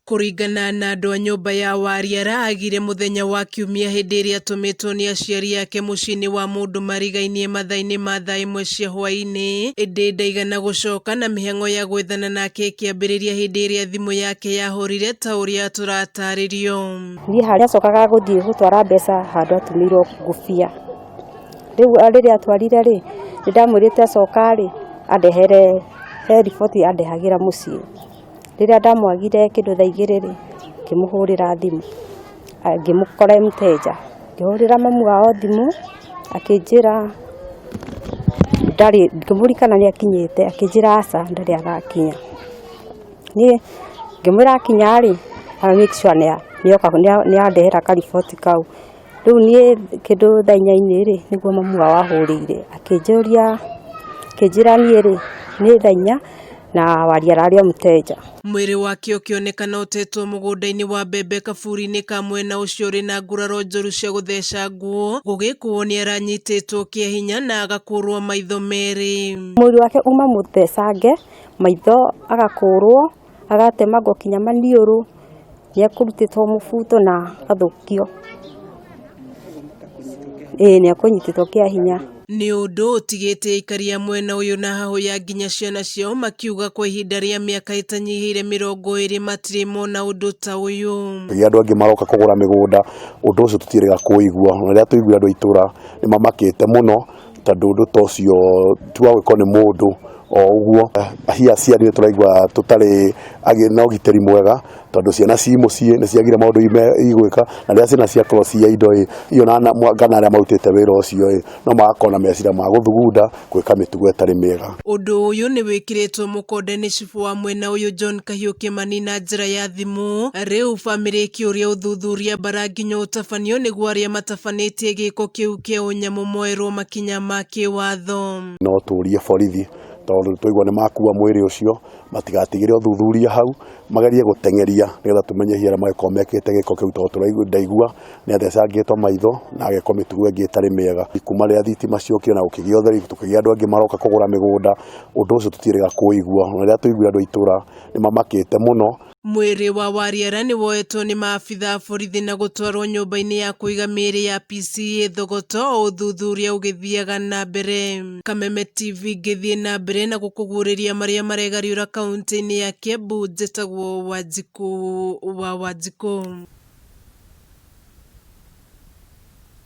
Kũringana na andũ a nyũmba ya Wariara, agire mũthenya wa Kiumia hĩndĩ ĩrĩa atũmĩtwo nĩ aciari ake mũciĩ-inĩ wa mũndũ marigainie mathaa-inĩ ma thaa 1 cia hwaĩ-inĩ, ĩndĩ ndaigana gũcoka na mĩhang'o ya gwethana nake ĩkĩambĩrĩria hĩndĩ ĩrĩa thimũ yake yahorire ta ũrĩa tũratarĩrio. Niĩ harĩa acokaga gũthiĩ gũtwara mbeca handũ atũmĩirwo ngũbia. Rĩu rĩrĩa atwarire rĩ, nĩ ndamwĩrĩte acoka rĩ, andehere he riboti andehagĩra mũciĩ. Rĩrĩa ndamwagire kĩndũ thaa 2 rĩ, ngĩmũhũrĩra thimũ, ngĩmũkora e mũteja. Ngĩhũrĩra mamu wao thimũ, akĩnjĩra ndarĩ, ngĩmũria kana nĩ akinyĩte, akĩnjĩra aca ndarĩ arakinya. Niĩ ngĩmwĩra akinya rĩ, a make sure nĩoka nĩandehera kariboti kau. Rĩu niĩ kĩndũ thaa 4-inĩ rĩ, nĩguo mamu wao ahũrĩire, akĩnjũria, akĩnjĩra niĩ rĩ, nĩ thaa 4 na Waria ararĩ o mũteja. Mwĩrĩ wake ũkĩonekana ũtetwo mũgũnda-inĩ wa mbembe kaburi-inĩ ka mwena ũcio ũrĩ na nguraro njũru cia gũtheca nguo, gũgĩkũwo nĩ aranyitĩtwo kĩa hinya na agakũrwo maitho merĩ. Mwĩrĩ wake uma mũthecange, maitho agakũrwo, agatemangwo kinya maniũrũ, nĩ ekũrutĩtwo mũbuto na agathũkio. Ĩĩ nĩ ekũnyitĩtwo kĩa hinya. Nĩ ũndũ ũtigĩte aikari a mwena ũyũ na hahũ ya nginya ciana ciao makiuga kwa ihinda rĩa mĩaka ĩtanyihĩire 20 matirĩ mona ũndũ ta ũyũ. Rĩrĩa andũ angĩ maroka kũgũra mĩgũnda, ũndũ ũcio tũtiĩrĩga kũũigua. Na rĩrĩa twaiguire andũ a itũra nĩ mamakĩte mũno tondũ ũndũ ta ũcio ti wa gwĩkwo nĩ mũndũ o ũguo. Hihi aciari nĩ tũraigua tũtarĩ na ũgitĩri mwega tondũ ciana ci mũciĩ nĩ ciagire maũndũ igwĩka, na rĩrĩa ciana ciakorwo ci idle ĩ, hihi ona kana arĩa marutĩte wĩra ũcio ĩ, no magakorwo na meciria ma gũthugunda gwĩka mĩtugo ĩtarĩ mĩega. Ũndũ ũyũ nĩ wĩkĩrĩtwo mũkonde nĩ cibũ wa mwena ũyũ John Kahiũ Kĩmani na njĩra ya thimũ. Rĩu bamĩrĩ ĩkĩũria ũthuthuria bara nginya ũtabanio nĩguo arĩa matabanĩtie gĩko kĩu kĩa ũnyamũ moerwo makinya ma kĩwatho. No tũrie borithi tondũ twaigua nĩ makua mwĩrĩ ũcio matigatigĩre ũthuthuria hau, magerie gũteng'eria nĩgetha tũmenye hihi arĩa mangĩkorwo mekĩte gĩko kĩu tondũ ndaigua nĩ athecangĩtwo maitho na agekwo mĩtugo ĩngĩ ĩtarĩ mĩega. Kuma rĩrĩa thitima ciokire na gũkĩgĩa ũtheri, tũkĩgĩa andũ angĩ maroka kũgũra mĩgũnda, ũndũ ũcio tũtiĩrĩga kũũigua. Na rĩrĩa twaiguire andũ a itũra nĩ mamakĩte mũno. Mwĩrĩ wa Wariara nĩ woetwo nĩ maabitha a borithi na gũtwarwo nyũmba-inĩ ya kũiga mĩĩrĩ ya PCEA Thogoto o ũthuthuria ũgĩthiaga na mbere. Kameme TV ngĩthiĩ na mbere na gũkũguũrĩria marĩa maregariũra kaũntĩ-inĩ ya Kiambu, njĩtagwo Wanjikũ wa Wanjikũ.